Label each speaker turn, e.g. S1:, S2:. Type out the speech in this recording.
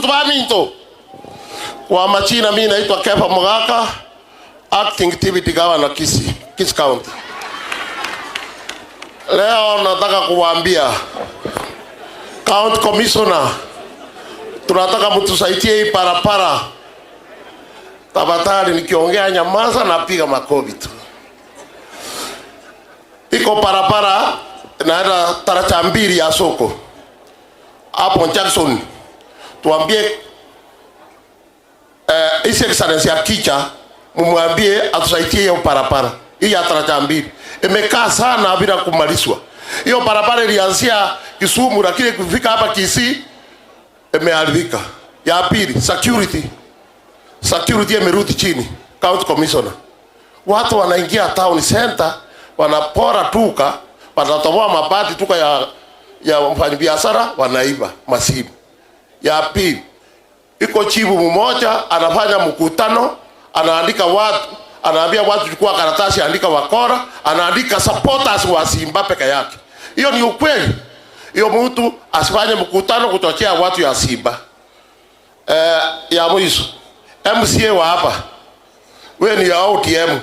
S1: Youth baminto. Kwa machina mimi naitwa Kefa Mugaka, acting deputy governor Kisii, Kisii County. Leo nataka kuwaambia County Commissioner, tunataka mtusaidie hii parapara. Tafadhali nikiongea nyamaza, napiga makofi tu. Iko parapara naenda taracha mbili ya soko hapo Jackson, tuambie His Excellency Akicha, mumwambie atusaidie hiyo parapara hii ya taracha mbili. Imekaa sana bila kumalizwa. Hiyo barabara ilianzia Kisumu, lakini kufika hapa Kisii imeharibika. Ya pili, security. Security imerudi chini. County Commissioner, watu wanaingia town center, wanapora tuka, wanatoboa mabati tuka ya mfanyabiashara, wanaiba masimu. Ya pili, iko chifu mmoja anafanya mkutano, anaandika watu, anaambia watu chukua karatasi, andika wakora, anaandika supporters wa Simba peke yake. Hiyo ni ukweli. Hiyo mtu asifanye mkutano kuchochea watu ya Simba. Ya mwisho, MCA wa hapa, wewe ni ya ODM.